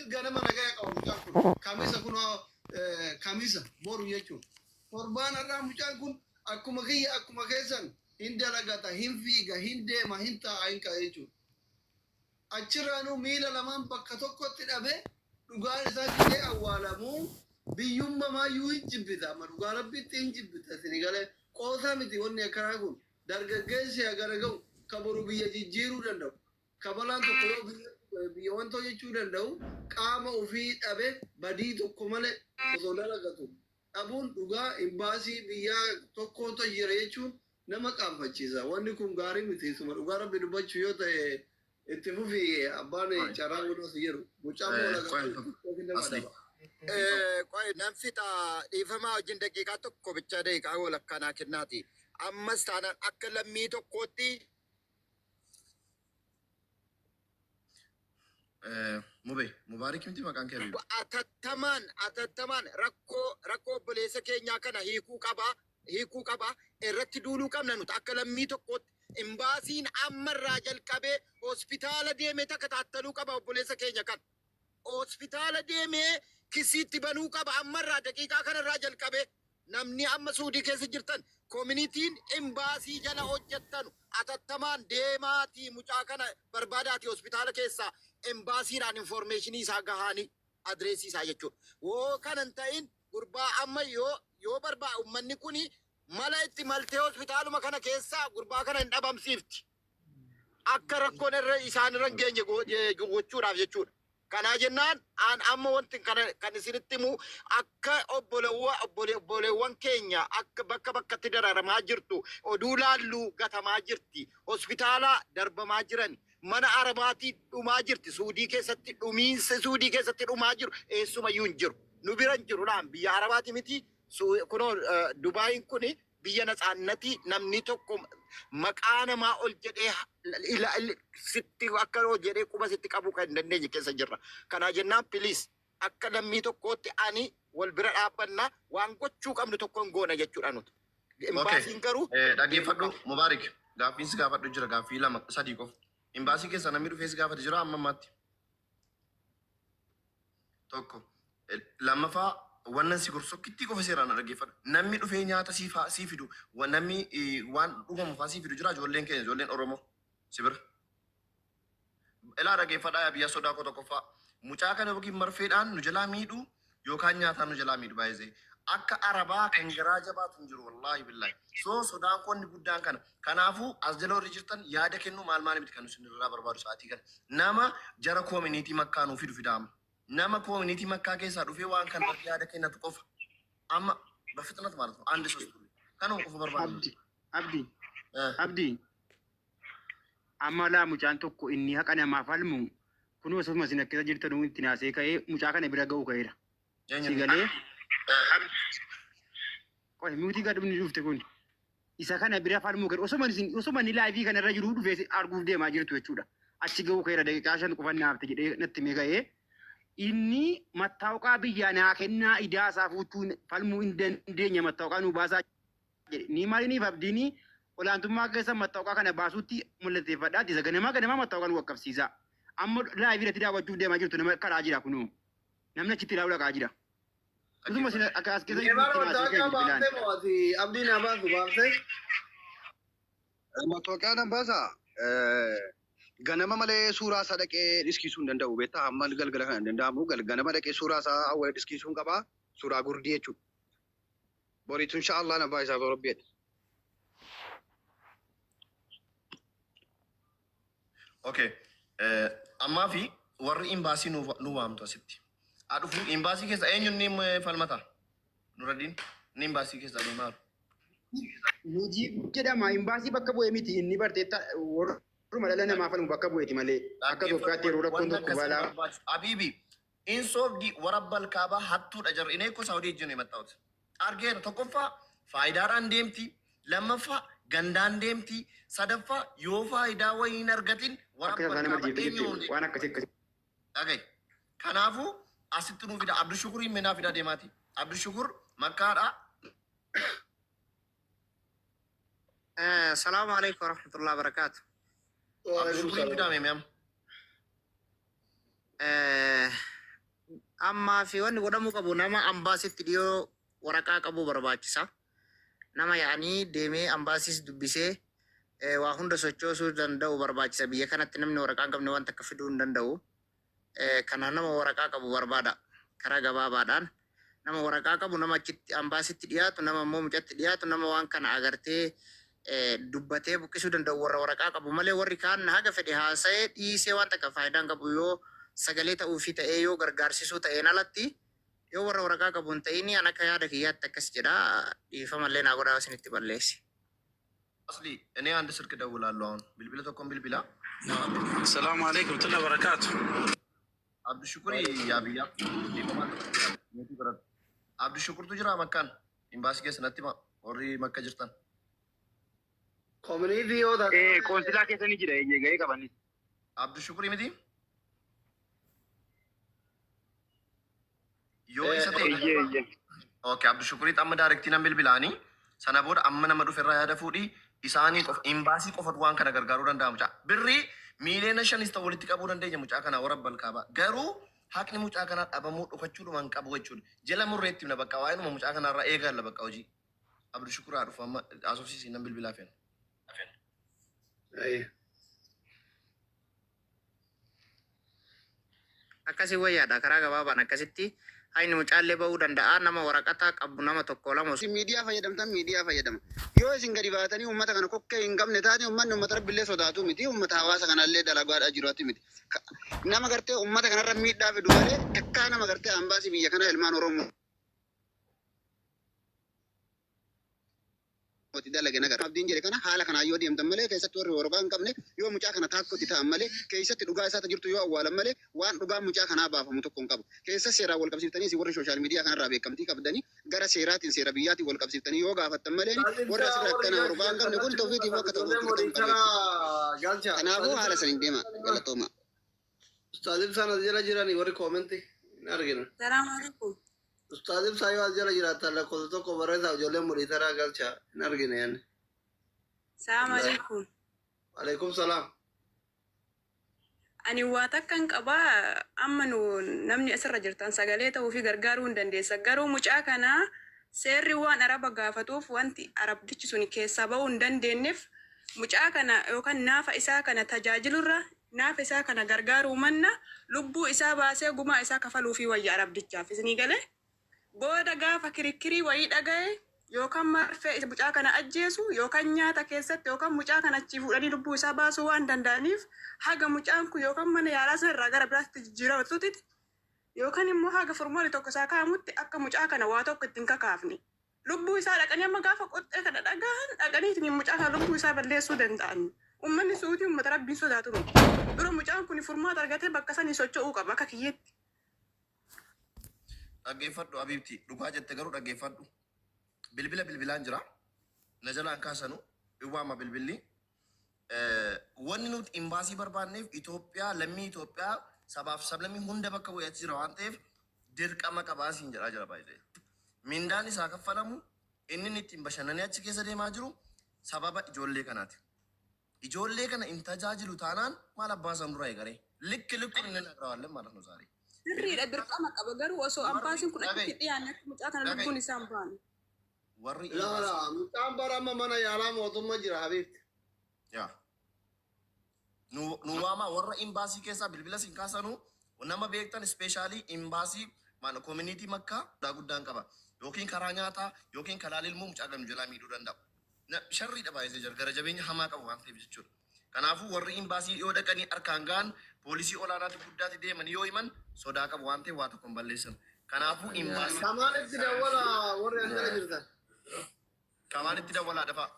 Still ganama nagaya qaba mucaan kun. Kamisa kunoo Kamisa boru jechuudha. Torbaan har'aa mucaan kun akkuma kiyya akkuma keessan hin dalagata, hin fiiga, hin deema, hin taa'a, hin ka'a jechuudha. Achirraanuu miila lamaan bakka tokkotti dhabe dhugaan isaa gizee awwaalamu biyyummamaayyuu hin jibbita amma dhugaa rabbiitti hin jibbita isinii galee qoosaa miti wanni akkanaa kun dargaggeessi hagana ga'u ka boru biyya jijjiiruu danda'u ka balaan tokko yoo biyya biyya wantoo jechuu danda'u qaama ufii dhabe badii tokko malee osoo dalagatu dhabuun dhugaa imbaasii biyyaa tokkootu jira jechuun nama qaanfachiisa. Wanni kun gaarii miti. Isuma dhugaa Rabbi dubbachuu yoo ta'e itti fufi abbaan Qoy. carraa godhoo si jedhu. Mucaan moo Qoy laga tokko. yookiin nama Asli. adaba. Qoy nan fixa dhiifamaa wajjin daqiiqaa tokko bicha daqiiqaa walakkaa naa kennaati. Ammas taanaan akka lammii tokkootti Mube Mubaarik miti maqaan kee Habiib. Atattamaan atattamaan rakkoo rakkoo obboleessa keenyaa kana hiikuu qaba hiikuu qaba irratti duuluu qabna nuti akka lammii tokkootti imbaasiin amma irraa jalqabee hospitaala deemee takka taattaluu qaba obboleessa keenya kana hospitaala deemee kisiitti banuu qaba amma irraa daqiiqaa kana irraa jalqabee Namni amma Suudii keessa jirtan kominitiin imbaasii jala hojjettanu atattamaan deemaatii mucaa kana barbaadaatii hospitaala keessaa imbaasiidhaan informeeshinii isaa gahaanii adreesii isaa jechuudha. Woo kana hin ta'in gurbaa amma yoo yoo barbaa ummanni kuni mala itti maltee hospitaaluma kana keessaa gurbaa kana hin dhabamsiifti. Akka rakkoon irra isaan irra hin geenye gochuudhaaf jechuudha. Kanaa jennaan an amma wanti kana kan isinitti himu akka obbolewwa obbole obboleewwan keenya akka bakka bakkatti dararamaa jirtu oduu laallu gatamaa jirti hospitaala darbamaa jiran mana arabaatii dhumaa jirti suudii keessatti dhumiinsa suudii keessatti dhumaa jiru eessumayyuu hin jiru nu bira hin jiru laan biyya arabaati miti kunoo dubaayin kuni Biyya natsaannati namni tokko maqaa namaa ol jedhee ila sitti akka ol jedhee quba sitti qabuu kan hin dandeenye keessa jirra. Kanaa jennaan please akka lammii tokkootti ani wal bira dhaabbanna waan gochuu qabnu tokko hin goona jechuudha nuti. Okay. Imbaasiin garuu Eh, deemuu Dhaggeeffadhu qaba. Mubaarik gaaffiin si gaafadhu jira gaaffii lama sadii qofa. Imbaasii keessa namni dhufee si gaafate jira amma ammaatti. Tokko. Lammaffaa wannan si gorsu tokkittii qofa seeraan na dhaggeeffadhu. Namni dhufee nyaata siif haa sii fidu, wa- namni eh, waan dhugamu faa sii fidu jira ijoolleen keenya ijoolleen Oromoo si bira. Ilaa dhaggeeffadhaa yaa biyya sodaa koo tokkoffaa. Mucaa kana yookiin marfeedhaan nu jalaa miidhu yookaan nyaataan nu jalaa miidhu baay'isee. Akka Arabaa kan garaa jabaatu hin jiru wallaahi billaahi. So sodaan koo inni guddaan kana. Kanaafuu as jala warri jirtan yaada kennuu maal maal miti kan isin irraa barbaadu sa'aatii kana. Nama jara koominiitii makkaa nuu fidu fidaa amma. Nama koominiitii makkaa keessaa dhufee waan kana irratti yaada kennatu qofa. Amma bafixnat ማለት ነው አንድ ሶስት kanuma qofa barbaadna. Abdi, Abdi, Eh. Abdi. Amma laa mucaan tokko inni haqa namaa falmu kunoo osuma isin akkasa jirtanuu itti naasee ka'ee mucaa kana bira ga'u ka'eera. Si Eenyuun? galee qoy mutii gadhumni dhufte kun isa kana bira falmuu ka'eera. Osuma isin osuma inni laayivii kana irra jiruu dhufee si arguuf deemaa jirtu jechuudha. Achi ga'uu ka'eera daqiiqaa 5 qofan na hafte jedhee natti himee ka'ee inni mattaawqaa biyyaa naa kennaa idaa isaa fuuchuu falmuu hin dandeenya mattaawqaa nuu baasaa jedhe. Ni maliniif abdiini olaantummaa keessan mattaawqaa kana baasuutti mallatteeffadhaati isa ganamaa ganamaa mattaawqaa nu qaqqabsiisaa. Amma laayivii irratti daawwachuuf deemaa jirtu nama karaa jira kunoo. Namni achitti ilaaluu dhaqaa jira. Utuma isin akka as keessa Neemaan jirtu itti naasee mattaawoqaa ka'e bilbilaan. baaftee moo ati abdiin haa baasu baaftee? Mattaawoqaa nan baasa. Ganama malee suuraa isaa dhaqee dhiskiisuu hin danda'u beektaa amma galgala kana hin danda'amu ganama dhaqee suuraa isaa awwalee dhiskiisuu hin qaba suuraa gurdii jechuudha. Boriitu insha Allah na baay'isaa rabbi jedhe. Okay. Ammaa fi warri imbaasii nu nu waamtu asitti. Haa dhufu imbaasii keessa eenyu inni falmata? Nuraddiin inni imbaasii keessa adeemaa jiru. Mujiib jedhama imbaasii bakka bu'ee miti inni barteetta warruma dhala namaa falmu bakka bu'eeti malee akka Itoophiyaatti yeroo rakkoon Wanni tokko akkasii balaa barbaachisu. Abiibi In soobdi warabbal kaabaa hattuudha jarri inee ko saudi ejjinu imaxxawt argeera tokkoffaa faayidaadhaan deemti lammaffaa gandaan deemti sadaffaa yoo faayidaa wayii hin argatin Akka warabbal tasaa nama kaabaa jeeqxe eenyu jette hundi waan akkasii akkasii. dhagayi kanaafuu asitti nuu fida abdushukurii menaa fidaa deemaati abdushukur makkaadha Salaamu alaikum warahmatullahi wabarakatuh. Waalaikum abdushukurii salaam. fidaa meemee amma Eh, Ammaa fi wanni godhamuu qabu nama ambaasitti dhiyoo waraqaa qabu barbaachisa. Nama yaa'anii deemee ambaasiis dubbisee waa hunda sochoosuu danda'u barbaachisa. Biyya kanatti namni waraqaa hin qabne wanta akka fiduu hin danda'u. Kana nama waraqaa qabu barbaada. Karaa gabaabaadhaan nama waraqaa qabu, nama achitti ambaasitti dhiyaatu, nama immoo mucatti dhiyaatu, nama waan kana agartee dubbatee buqqisuu danda'u warra waraqaa qabu malee, warri kaan haga fedhe haasa'ee dhiisee waan takka faayidaa hin qabu. Yoo sagalee ta'uufi ta'ee, yoo gargaarsisuu ta'een alatti, yoo warra waraqaa qabu hin ta'in, an akka yaada kiyyaatti akkas jedha. Dhiifamallee naa godhaa isinitti balleessi. አስሊ እኔ አንድ ስልክ ደውላለሁ። አሁን bilbila tokkoon bilbila. السلام عليكم ورحمة الله وبركاته. Abdushukur yaa biyyaa Abdushukurtu jira makkaan imbaasii keessa natti hima warri Makka jirtan. Community yoo taate. Qoonsilaa keessa ni jira, eeyyee, gahee qabanis. Abdushukurii miti? Yoo isa ta'e. Eeyyee. Okay, Abdushukurii amma direct nan bilbilaanii sana booda amma nama dhuferraa yaada fuudhii isaanii qofa imbaasii qofatu waan kana gargaaruu danda'a mucaa. Birrii 5 miiliyoona ta'u walitti qabuu dandeenya mucaa kana warra balkaabaa. Garuu haqni mucaa kanaa dhabamuu dhokachuudhuma hin qabu jechuudha. Jala murreetti himna, bakka waa'ee mucaa kanarraa eegalla bakka hojii. Abdushukur haa dhufu, amma haasofsiisii nan bilbilaa feena. Ayi. Akkasii wayyaadha, karaa gabaabaan akkasitti hayni mucaallee ba'uu danda'a, nama waraqataa qabu nama tokko lama. Isin miidiyaa fayyadamtan, miidiyaa fayyadama. Yoo isin gadi baatanii uummata kana kokkee hin qabne taate, uummanni uummata rabbillee sodaatu miti, uummata hawaasa kanallee dalagaadhaa jiraatu miti. Nama gartee uummata kanarra miidhaa fidu malee takkaa nama gartee ambaasii biyya kana ilmaan Oromoo dalage nagara. Abdiin jedhe kana haala kanaan yoo deemtan malee, keessatti warri waraqaa hin qabne yoo mucaa kana taakkootti ta'an malee, keessatti dhugaa isaata jirtu yoo awwaalan malee, waan dhugaa mucaa kanaa baafamu tokko hin qabu. Keessa seeraan wal qabsiiftanii, isin warri social media kanarraa beekamtii qabdanii, gara seeraatiin seera biyyaatiin wal qabsiiftanii yoo gaafattan malee, warri asirra akkana waraqaa hin qabne kun tawfiitiif akka ta'u Ijoollee hin qabu. Galcha. Kanaafuu haala saniin deema, galatooma. Ustaaz Ibsaan as jala jiranii warri comment hin argina. Salaam alaikum. Ustaaz Ibsaa yoo as jala jiraatan lakkoofsa tokko barreessaa, ijoollee muriitaraa galcha, hin argine yanni. Salaam alaikum. Alaikum salaam. Ani waa takkan qabaa. Amma nu namni asirra jirtan sagalee ta'uu fi gargaaruu hin dandeessa. Garuu mucaa kana seerri waan Araba gaafatuuf, wanti Arabtichi sun keessaa ba'uu hin dandeenyeef, mucaa kana yookaan naafa isaa kana tajaajilurra, naafa isaa kana gargaaruu manna, lubbuu isaa baasee gumaa isaa kafaluu fi wayya Arabdichaaf isinii galee. Booda gaafa kirikkirii wayii dhagaye, yookaan marfee isa mucaa kana ajjeesu, yookaan nyaata keessatti, yookaan mucaa kana achii fuudhanii lubbuu isaa baasuu waan danda'aniif, haga mucaan kun yookaan mana yaalaa sana irraa gara biraatti jijjiiramatutti, yookaan immoo haga furmoonni tokko isaa kaa'amutti, akka mucaa kana waa tokko ittiin kakaafne. Lubbuu isaa dhaqanii amma gaafa qoxxee kana dhagahan dhaqanii ittiin mucaa kana lubbuu isaa balleessuu danda'an. Uummanni Suutii uummata Rabbiin sodaatu miti. Dura mucaan kun furmaata argatee bakka sanii socho'uu qaba akka kiyyeetti. Dhaggeeffadhu Abiibti, dhugaa jette, garuu dhaggeeffadhu. Bilbila bilbilaan jira. Na jalaan kaasanu waama bilbilli. Wanni nuti imbaasii barbaanneef Itoophiyaa, lammii Itoophiyaa, sabaaf sablammii hunda bakka bu'ee achi jira waan ta'eef dirqama qabaa siin jedhaa jira baay'ee. Mindaan isaa kaffalamu, inni inni ittiin bashannanee achi keessa deemaa jiru sababa ijoollee kanaati. Ijoollee kana hin tajaajilu taanaan maal abbaa san dura eegalee likki likkuun inni nagrawaallee ማለት ነው ዛሬ. Sirriidha, dirqama qaba, garuu osoo ambaasiin kun achitti dhiyaanne akka mucaa kana lubbuun isaa hin baane. Warri Laala, mucaan bara amma mana yaalaa mootummaa jira, habiibti. Yaa. Nu waamaa warra imbaasii keessaa bilbila sin kaasanu nama beektan, specially imbaasii community Makkaa guddaa guddaan qaba. Yookiin karaa nyaataa yookiin karaa ilmoo mucaa ganu jalaa miidhuu danda'u. Sharriidha baay'ee jira, gara jabeenya hamaa qabu waan ta'eef jechuudha. Kanaafuu warri imbaasii yoo dhaqanii harkaan ga'an, poolisii olaanaatti guddaatti deemanii yoo himan, sodaa qabu waan ta'eef waa tokko hin balleessan. Kanaafuu imbaasii Kamaalitti dawwala warri as jala jirtan. Kamaalitti dawwalaa dafaa.